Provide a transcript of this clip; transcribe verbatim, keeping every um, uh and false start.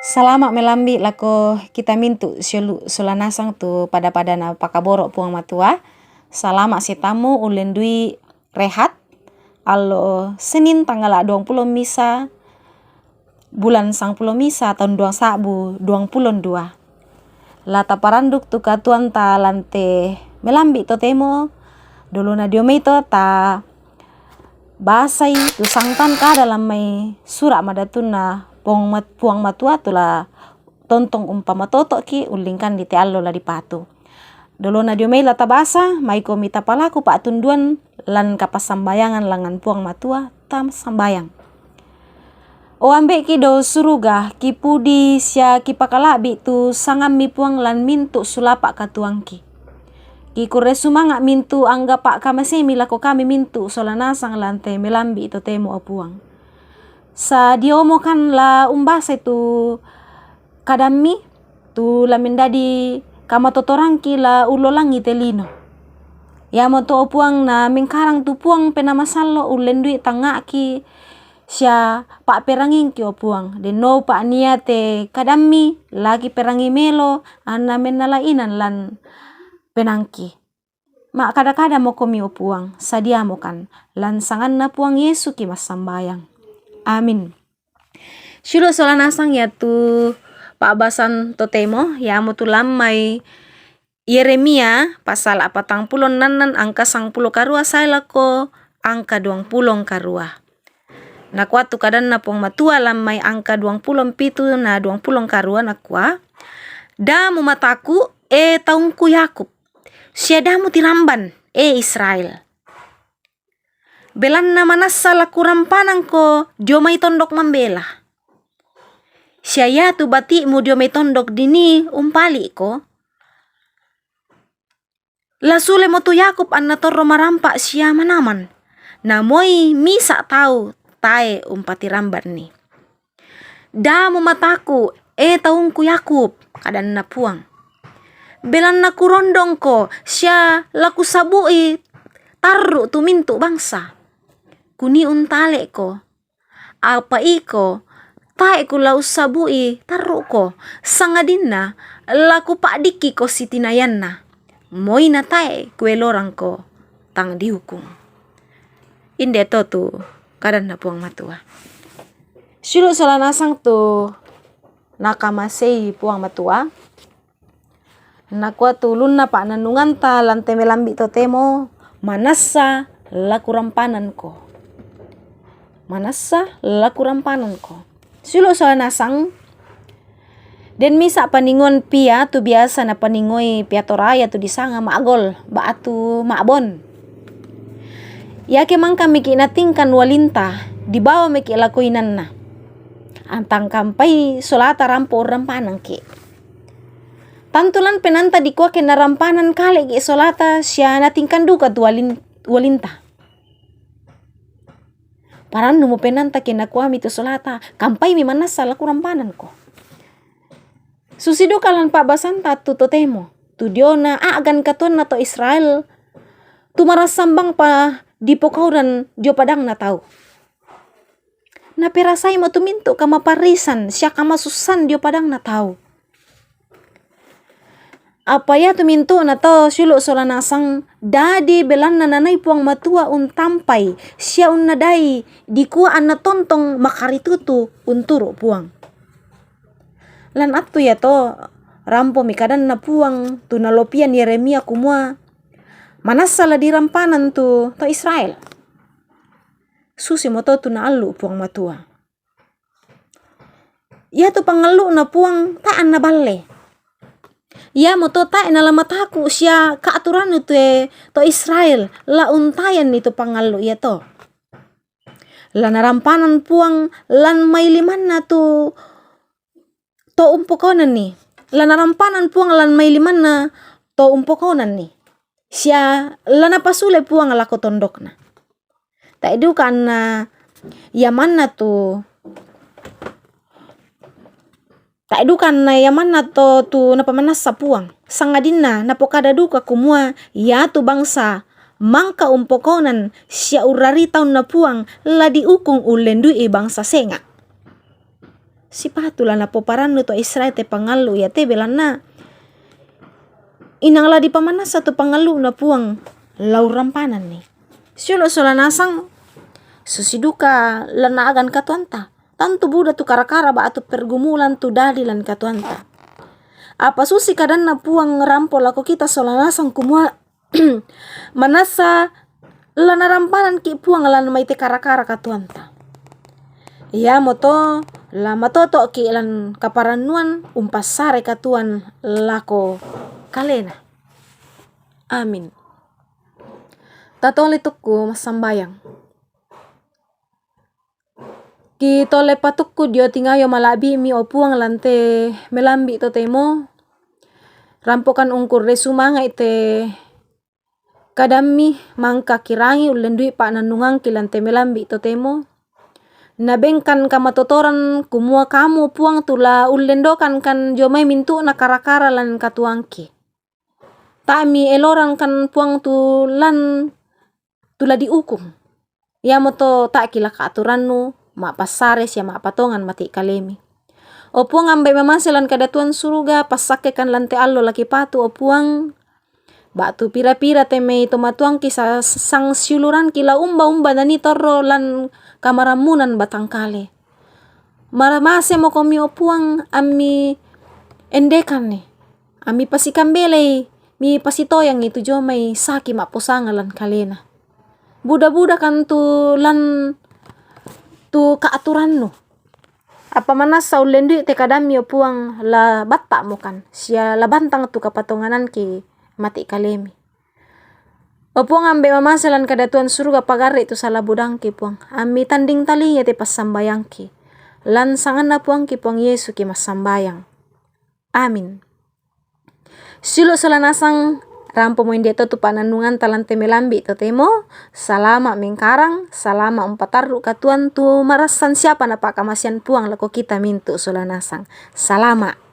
Salama' melambi' lako kita mintu' siulu' sola nasang tu pada-pada na pakaboro' Puang Matua. Salama' sitammu ullendui rehat, allo Senin tanggala' duangpulo misa, bulan sangpulo misa, taun duang sa'bu duangpulo dua. La taparanduk tu katuoanta lan te melambi' totemo, dolona dio mai to ta basai tu sangtan kada lan mai sura' madatunna Puang Mat-, Puang Matua tu la tontong umpamatoto'ki' ullingkan di te allo la dipatu. Dolona dio mai la tabasa, maikomi tapalaku pa'tunduan lan kapassambayangan langngan Puang Matua, tamassambayang. O Ambe'ki dao suruga, kipudi sia kipakala'bi' tu sangammi Puang lan mintu' sulapa' katuoangki. Kikurre sumanga' mintu' angga pa'kamaseimi lako kami mintu' sola nasang lan te melambi' totemo, o Puang. Sadiomokan la umbasai tu kadammi, tu la mendadi kamatotorangki la ullolangi te lino. Iamoto, o Puang, na mengkarang tu Puang Penaa Masallo' ullendui tangnga'ki sia pa'perangingki, o Puang, denno pa'nia te kadammi la kiperangi melo anna mennala inan lan penaangki. Ma'kada-kadamokomi, o Puang, sadiamokan, lan sanganna Puang Yesu ki massambayang. Amin. Siulu' sola nasang iatu pa'basan totemo, iamotu lan mai Yeremia pasal patangpulo nnannan angka sangpulo karua sae lako angka duangpulo karua. Nakua tu kadanna Puang Matua lan mai angka duangpulo pitu na duangpulo karua, nakua, "Da mumataku', e taungku Yakub, sia da mutiramban, e Israel. Belanna manassa la kurampanangko dio mai tondok mambela. Sia iatu bati'mu dio mai tondok dinii umpali'ko. La sulemo tu Yakub anna torro marampa' sia manaman, na moi misa' tau tae' umpatirambanni." "Da mumataku', e taungku Yakub," kadanna Puang. "Belanna kurondongko sia la kusabu'i tarru' tu mintu' bangsa. Kunii untale'ko. Apa iko, tae' kula ussabu'i tarru'ko, sangadinna la kupa'dikkiko sitinayanna, moi na tae' kuelorangko tang diukung." Inde to tu kadanna Puang Matua. Siulu' sola nasang tu nakamasei Puang Matua. Nakua tu ulunna pa'nannunganta lan te melambi' totemo, "Manassa la kurampanangko. Manassa la kurampanangko." Siulu' sola nasang, den misa' paningoan pia tu biasa napaningoi pia Toraya tu disanga Ma'gol ba'tu Ma'bon. Iake mangkamiki' natingkan ualinta, dibawamiki' lako inanna. Antang kampai solata rampo urrampanangki'. Tantu lan penaanta dikua ke narampanan kale'ki' solata sia natingkan duka tu ualin-, ualinta. Parannumo penaanta ke nakuami tu solata, "Kampaimi manassa la kurampanangko." Susi duka lan pa'basanta tu totemo, tu diona a'gan katuoanna to Israel, tu marassambangpa dipokaunan dio padangna tau. Naperasaimo tu mintu' kamaparrisan sia kamasussan dio padangna tau. Apa iatu mintu'na to siulu' sola nasang, dadi belanna nanai Puang Matua untampai sia unnadai dikua anna tontong makaritutu unturu' Puang. Lan attu iato, rampomi kadanna Puang tu nalopian Yeremia kumua, "Manassa la dirampanan tu to Israel." Susimoto tu naallu' Puang Matua. Iatu pangallu'na Puang tae' annaballe. Iamoto tae' nala mataku' sia ka'turannu te to Israel, la untayanni tu pangallu' iato. La narampanan Puang lan mai limanna tu to umpokaonanni. La narampanan Puang lan mai limanna to umpokaonanni. Sia la napasule Puang lako tondokna. Tae' duka anna iamanna tu, tae' duka anna iamanna to tu napamanassa Puang. Sangadinna napokada duka kumua, iatu bangsa mangka umpokonan sia urrari taunna Puang la diukung ullendu'i bangsa senga'. Sipatu la napoparannu to Israel te pangallu' iate belanna inang la dipamanassa tu pangallu'na Puang lao' rampanan ni. Siulu' sola nasang, susi duka la naagan katuoanta. Tantu buda tu kara-kara ba'tu pergumulan tu dadi lan katuoanta. Apa susi kadanna Puang rampo lako kita sola nasang kumua, manassa la narampananki' Puang lan mai te kara-kara katuoanta. Iamoto la matoto'ki' lan kaparannuan umpassare katuoan lako kalena. Amin. Tatole tukku massambayang. Kitole patukku dio tingayo mala'bi'mi, o Puang, lan te melambi' totemo. Rampokan ungkurre sumanga'i te kadammi, mangka kirangi ullendui pa'nannungangki lan te melambi' totemo. Nabengkan kamatotoran kumua kamu, Puang, tu la ullendokankan dio mai mintu'na kara-kara lan katuoangki. Ta'mi elorankan, Puang, tu lan tu la diukung. Iamoto ta'ki la ka'turannu ma'passare sia ma'patongan mati' kalemi. O Puang, ambe'i mamase lan kadatuan suruga, passakkekan lan te allo la kipatu, o Puang, ba'tu pira-pira te mai tomatuangki sa-, sangsiuluranki la umba-umba nanii torro lan kamarammunan batangkale. Maramasemokomi, o Puang, ammi endekanni, ammi pasikambelai, mi pasitoyangi tu dio mai saki ma'posanga lan kalena. Buda-budakan tu lan tu ka'turannu. Apa manassa ullendui te kadammi, o Puang, la batta'mokan, sia la bantang tu kapatongananki mati' kalemi. O Puang, ambe' mamase lan kadatuan suruga, pagarri' tu sala budangki, Puang. Ammi tanding talinga te passambayangki. Lan sanganna Puangki Puang Yesu ki massambayang. Amin. Siulu' sola nasang, rampomo inde to tu pa'nannunganta lan te melambi' totemo. Salama' mengkarang, salama' umpatarru' katuoan tu marassan siapa napa'kamasean Puang lako kita mintu' sola nasang. Salama'.